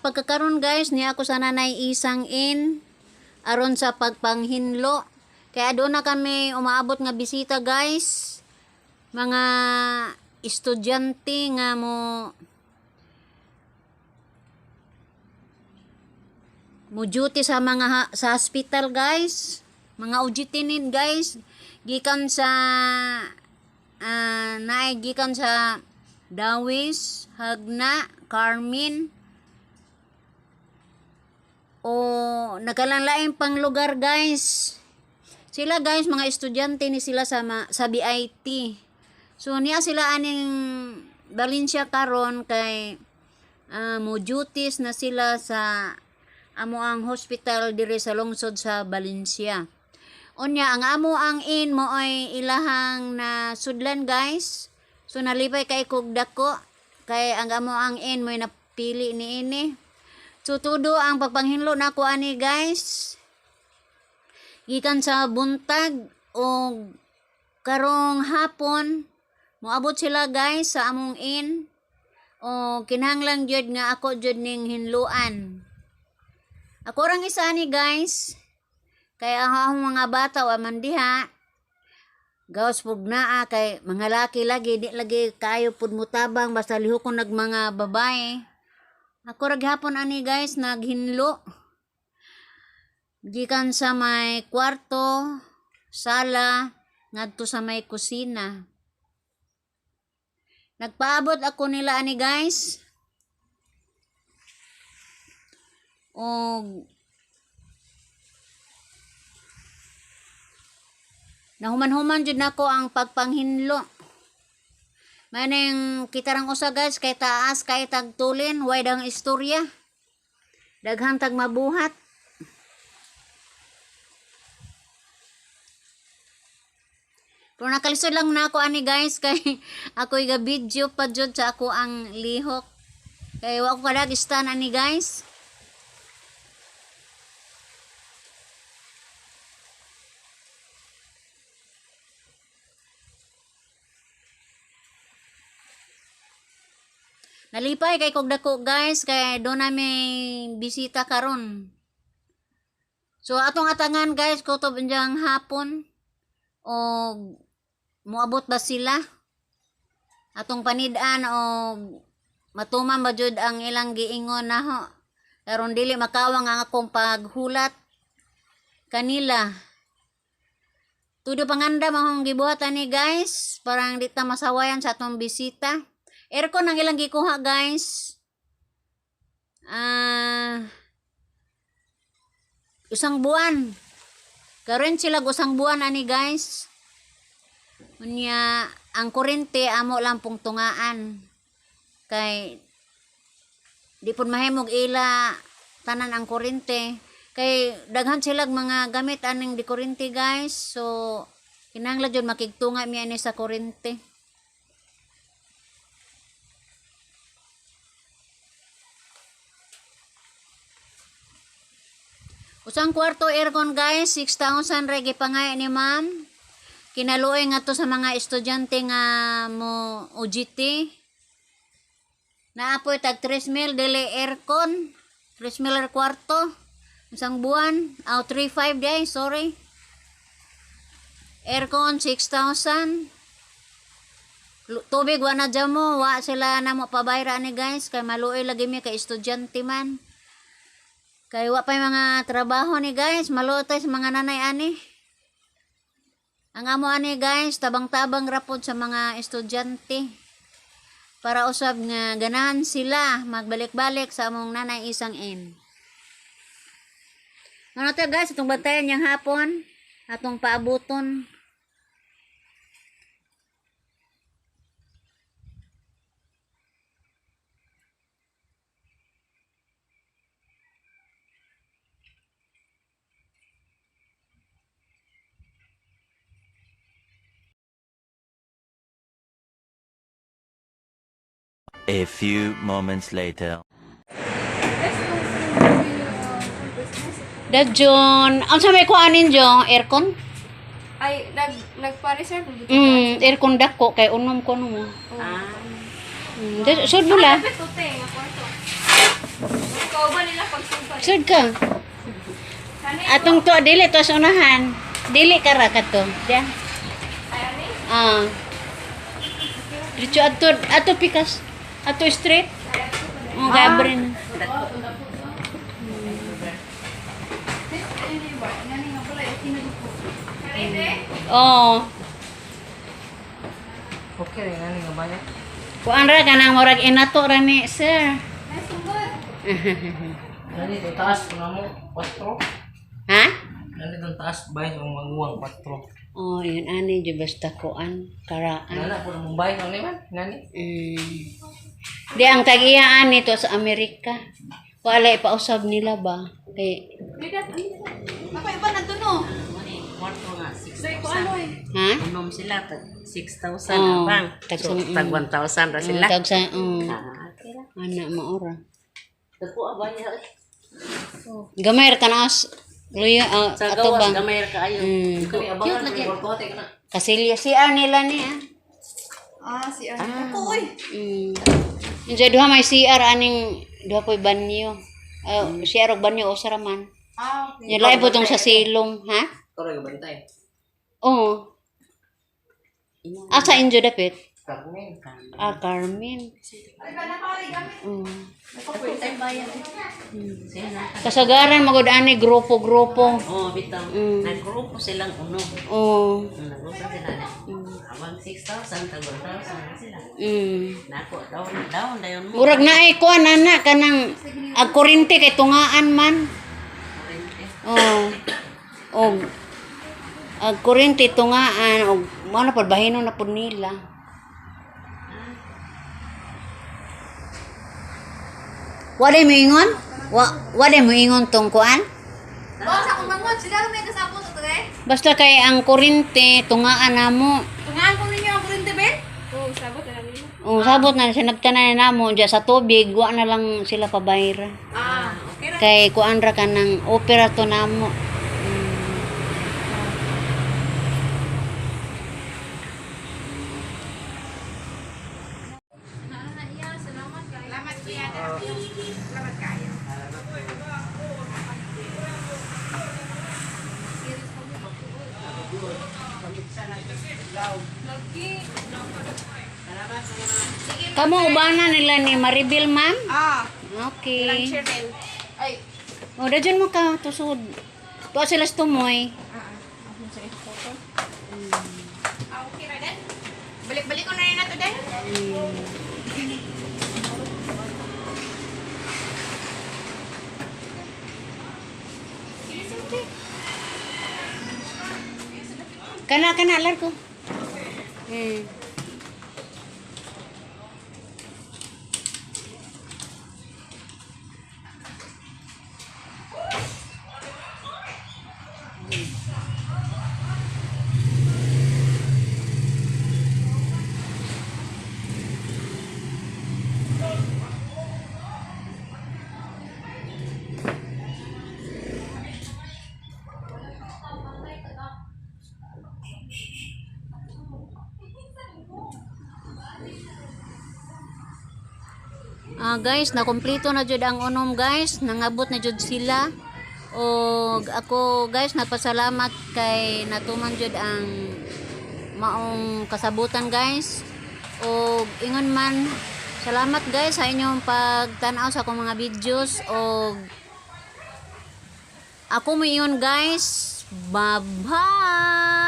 Pagkakaron guys, niya ako sa Nanay Isang Inn aron sa pagpanghinlo. Kaya doon na kami umaabot nga bisita guys. Mga estudyante nga mo mo duty sa mga sa hospital guys. Mga OJT nin guys. Gikan sa naay gikan sa Dawis, Hagna, Carmen, o nagalanlaing pang lugar guys. Sila guys, mga estudyante ni sila sa, sa BIT. So niya sila aning Valencia karon kay mo duties na sila sa amo ang hospital diri sa lungsod sa Valencia. Unya ang amo ang inn mo ay ilahang na sudlan guys. So nalipay kay kog dako kay ang amo ang inn mo napili ni ini. So tudo ang pagpanghinlo nako ani guys. Gikan sa buntag o karong hapon moabot sila guys sa among inn. O kinahanglan jud nga ako jud ning hinluan. Ako rang isa ani guys. Kay ang akong mga bata wa man diha. Gawas pug naa kay mga laki lagi di lagi kayo pud mutabang basta lihokon nag mga babae. Ako ra gihapon ani guys naghinlo. Gikan sa may kwarto, sala, ngadto sa may kusina. Nagpaabot ako nila ani guys. Og nahuman-human jud nako ang pagpanghinlo. Maning kita rang usa guys kay taas kay tagtulin way dang istorya. Daghan tag mabuhat. Pero nakalisod lang na ako ani guys kay ako'y ga video pa jud sa ako ang lihok. Kay wa ko kadag stand ani guys. Nalipay kay kog dako guys kay do na may bisita karon. So atong atangan guys kutob unjang hapon o moabot ba sila? Atong panid-an o matuman ba jud ang ilang giingon naho. Karon dili makawang ang akong paghulat kanila. Tudo panganda mahong gibuhat ani guys, parang di ta masawayan sa atong bisita. Aircon ang ilang gikuha guys. Isang buwan. Karon sila usang buwan ani guys. Unya ang kuryente amo lang pong tungaan. Kay di pud mahimog ila tanan ang kuryente. Kay daghan sila mga gamit aning di kuryente guys. So kinahanglan jud makigtunga mi ani sa kuryente. Usang kwarto aircon guys, 6,000 ra gipangay ni ma'am. Kinaluoy nga to sa mga estudyante nga mo OGT. Naapoy tag 3 mil dili aircon. 3 mil ra kwarto. Isang buwan. Aw 3.5 day, sorry. Aircon 6,000. Tubig wa na dyan mo, wa sila na mo pabayra ni guys kay maluoy lagi mi kay estudyante man. Kay wa pa'y mga trabaho ni guys, maluoy sa mga nanay ani. Ang amo ani guys, tabang-tabang rapod sa mga estudyante. Para usab nga ganahan sila magbalik-balik sa among Nanay Isang Inn. Ano to guys, itong bantayan niyang hapon, atong paabuton. A few moments later. Dadjon, ang sa may kuanin jo, aircon? Ay, nagpa-reserve mo dito. Aircon dako kay unom ko no mo. Sud mo la. Dapat to, te, nga kwarto. Kauban nila pagsumpay. Sud ka. Atong to dili to sa unahan. Dili ka ra kadto. Diyan. Ay, ani? Ah. Diretso ato ato pikas. Ato straight. Oh, gabrin. Oh. Okay rin nga nga ba niya? Kuan ra kanang murag inato ra ni sir. Nani to taas na mo 4. Ha? Nani to taas bahin ang maguwang 4. Oh, yun ani jud basta kuan karaan. Nana po na mong bahin ano man? Nani? Di ang tag-iyaan nito sa Amerika. Wala ipausab nila ba? Kay Ako iba nandun no. Kwarto nga, 6,000. Dahil ko ano eh. ha? Unom sila, tag 6,000 Oh, abang. tag- So, tag 1,000 ra sila. Tag sa Ah, okay ra. ana maora. Dako aba niya. eh. Gamay ra tanas luya Sa ato gawas, ba? gamay ra kaayo. Kani abangan Cute lagi. ko kote kana. Kasilya CR nila ni ah. Ah, si Ani. Ako oy. Unsa duha may CR aning duha po'y banyo. CR og banyo usa ra man. Ah, okay. Yung lain po tong sa silong, ha? Toro gabantay. Oo. Asa injo dapit? Carmen. Ah, Carmen. Ay, ba na pare gamit. Mm. Kasagaran magud ani grupo-grupo. Oh, bitaw. Nagrupo silang unom. Oo. Nagrupo sila na. Abang 6,000, tag 1,000 na sila. Nako, down, down, dayon mo. Murag naay kuan ana kanang ag kurente kay tungaan man. Oo. Og ag kurente tungaan og mo na pod bahinon na pod nila. Wala mo ingon? Wala mo ingon tong kuan? Bawa sa akong mangon, sila may kasabot ato eh. Basta kay ang kurente tungaan namo. Tungaan ko ninyo ang kurente ben? Oo, sabot na lang nila. Oh, sabot na sinabtan na namo diya sa tubig, wa na lang sila pabayra. Ah, okay ra. Kay kuan ra ka ng opera to namo. Salamat kuya. Salamat kayo. Kamo ubana nila ni Maribel, ma'am? Ah, Okay. Cheryl. Ay, O, dadyan mo ka, tusod. Tuwa sila sa tumoy. ah, okay ra din. Balik-balik ko na rin nato din. Kana, kana, largo. Ah, guys, nakumpleto na jud ang unom, guys. Nangabot na jud sila. Og ako, guys, nagpasalamat kay natuman jud ang maong kasabutan, guys. Og ingon man, salamat guys sa inyong pagtan-aw sa akong mga videos og ako mo ingon, guys. Bye-bye.